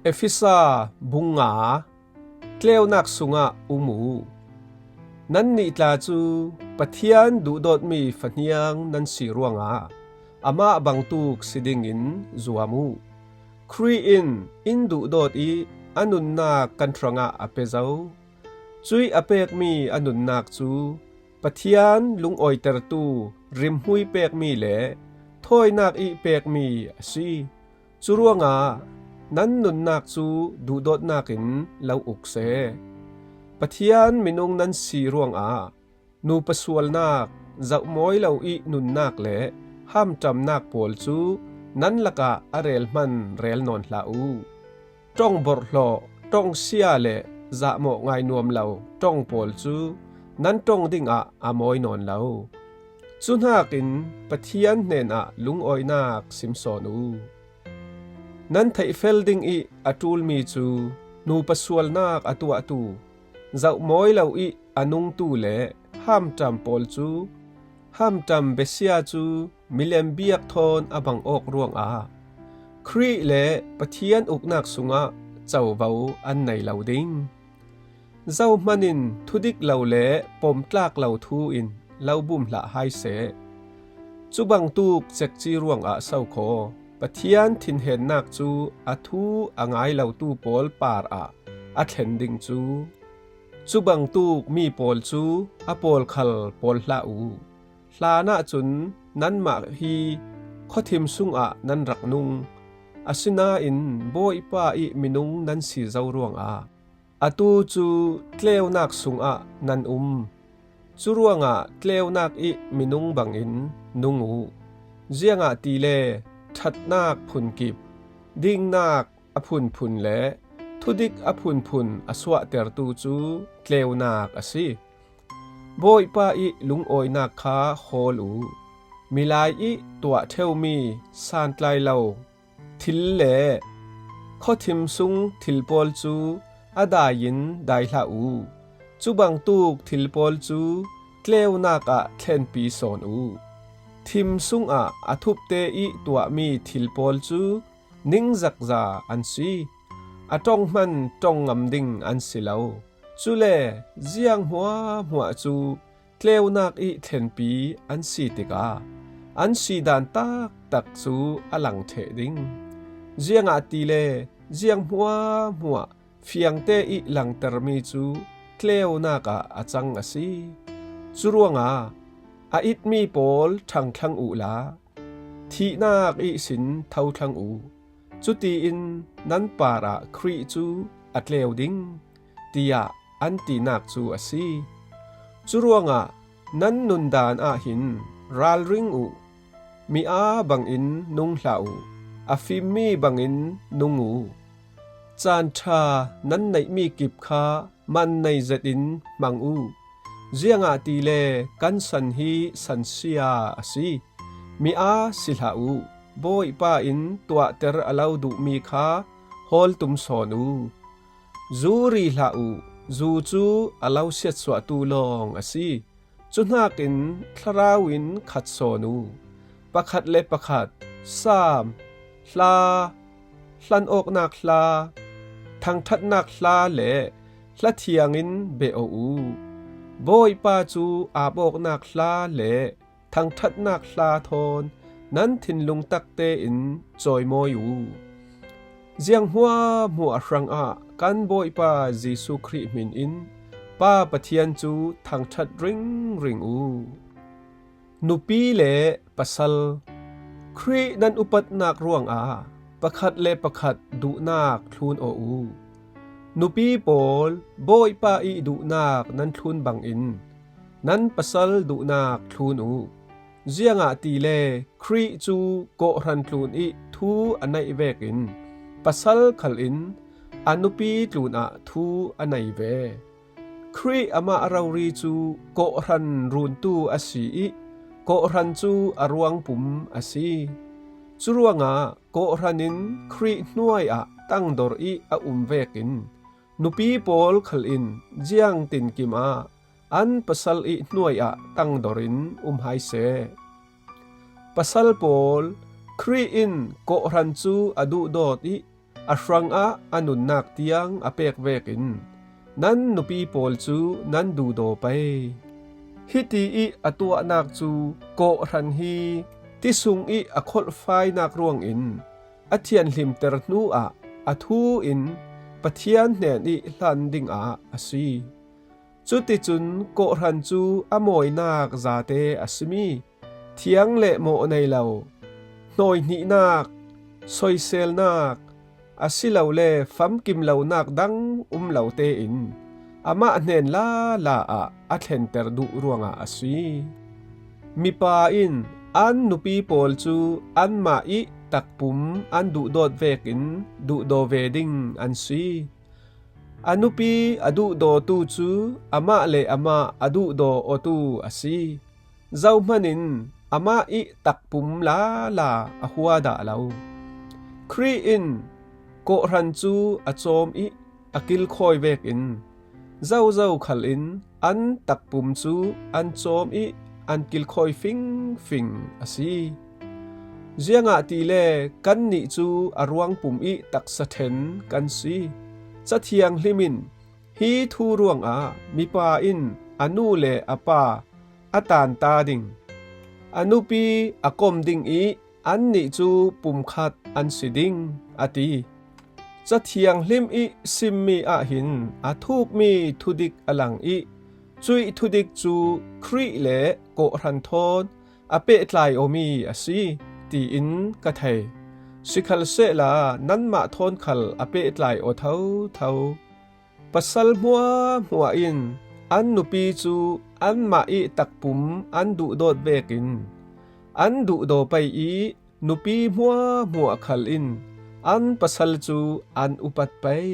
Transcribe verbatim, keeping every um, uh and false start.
Efesa bung nga. Tleunak sungah um uh. Nannih tla cu Pathian duhdawtmi fahniang nan si ruangah amah bangtuk si dingin zuam uh. Khrih in in duhdawt ih a nunnak kan hrangah a pe zo. Cuih a pekmi a nunnak cu Pathian lungawitertu rimhmui pekmi le thawinak ih pekmi a si. Curuangah nan nunnak cu duhdawtnak in lo uk seh. Pathian minung nan si ruangah nupa sualnak, zohmawi lo ih nunnak le hamṭamnak pawl cu nan lakah a rel hman rel nawn hlah uh. Ṭong borhhlawh, ṭong sia le zahmawh ngai nuam lo ṭong pawl cu nan ṭong dingah a mawi nawn lo. Cu hnakin Pathian hnenah lungawinak sim sawn uh. Nan theihfel ding ih a ṭulmi cu nupa sualnak a tuahtu, zohmawi lo ih a nungtu le hamṭam pawl cu, hamṭam besia cu milem biak thawn a bang awk ruangah Khrih le Pathian uknak sungah covo an nei lo ding. Zohman in thudik lo le pomtlak lo thu in lo bum hlah hai seh. Cu bangtuk cekci ruangah so khaw Pathian thinhennak cu a thu a ngai lotu pawl parah a thlen ding cu. Cu bangtuk mi pawl cu a pawl khal pawl hlah uh. Hlan ahcun nanmah hi khuathim sungah nan rak nung. Asinain Bawipa ih minung nan si zo ruangah atu cu tleunak sungah nan um. Curuangah tleunak ih minung bangin nung uh. Ziangahtile ṭhatnak phunkip, dingnak a phunphun le thudik a phunphun a suahtertu cu tleunak a si. Bawipa ih lungawinak kha hawl uh. Milai ih tuah ṭheumi santlai lo thil le khuathim sung thil pawl cu a dai-in dai hlah uh. Cu bangtuk thil pawl cu tleunak ah thlenpi sawn uh. Thim sungah a thupte ih tuahmi thil pawl cu ningzakza an si. A ṭong hman ṭong ngam ding an si lo. Cule ziang hmuahhmuah cu tleunak ih thlenpi an si tikah an si dan taktak cu a lang ṭheh ding. Ziangahtile ziang hmuahhmuah fiangte ih langtermi cu tleunak ah a cang a si. Curuangah a itmi pawl ṭhangthlang uhla thihnak ihsin thothlang uh. Cutiin nan parah Khrih cu a tleu ding, tiah an tinak cu a si. Curuangah nan nundan ah hin ralring uh. Mi aa bangin nung hlah uh. A fimmi bangin nung uh. Caan ṭha nan neihmi kip kha man nei zetin hmang uh. Ziangahtile kan san hi sansia a si. Mi aa si hlah uh. Bawipa in tuahter a lo duhmi kha hawl tum sawn uh. Zu ri hlah uh. Zu cu a lo siatsuahtu lawng a si. Cu hnakin thlarau in khat sawn uh. Pakhat le pakhat, Saam, hla, hlan awknak hla, thangṭhatnak hla le hla thiang in beh aw uh. Bawipa cu aap awknak hla le thangṭhatnak hla thawn nan thinlung takte in cawimawi uh. Ziang hmuahhmuah hrangah kan Bawipa Jesuh Khrih hmin in Pa Pathian cu thangṭhat ringring uh. Nupi le pasal, Khrih nan upatnak ruangah pakhat le pakhat duhnak thlun aw uh. Nupi pawl, Bawipa ih duhnak nan thlun bangin nan pasal duhnak thlun uh. Ziangahtile Khrih cu kawhhran tlun ih thu a neih vekin pasal khal in a nupi tlunah thu a nei ve. Khrih amah rori cu kawhhran runtu a si ih kawhhran cu a ruangpum a si. Curuangah kawhhran in Khrih hnuai ah tangdor ih a um vekin nupi pawl khal in ziangtinkim ah an pasal ih hnuai ah tangdor in um hai seh. Pasal pawl, Khrih in kawhhran cu a duhdawt ih a hrangah a nunnak tiang a pek vekin nan nupi pawl cu nan duhdaw pei. Hiti ih a tuahnak cu kawhhran hi ti sungih a kholhfainak ruangin a thianhlimter hnuah a thu in Pathian hnenih hlan dingah a si. Cuticun kawhhran cu a mawinak zate a simi thiang le mawh nei lo, hnawihnihnak, soiselnak, asilole famkim lonak dang um lo tein amah hnen lala ah a thlenter duh ruangah a si. Mipa in an nupi pawl cu anmah ih takpum an duhdawt vekin duhdaw ve ding an si. A nupi a duhdawtu cu amah le amah a duhdaw awtu a si. Zohman in amah ih takpum lala a hua dah lo. Khrih in kawhhran cu a cawm ih a kilkhawi vekin zozo khal in an takpum cu an cawm ih an kilkhawi fingfing a si. Ziangahtile kannih cu a ruangpum ih taksa ṭhen kan si. Ca Thianghlim in hi thu ruangah mipa in a nu le a pa a tanta ding, a nupi a kom ding ih annih cu pumkhat an si ding, a ti. Ca Thianghlim ih simmi ah hin a thukmi thudik a lang ih cuih thudik cu Khrih le kawhhran thawn a pehtlai awmi a si, tiin ka thei. Sikhalsehla nanmah thawn khal a pehtlai aw thotho. Pasal hmuahhmuah in an nupi cu anmah ih takpum an duhdawt vekin an duhdaw pei ih nupi hmuahhmuah khal in an pasal cu an upat pei.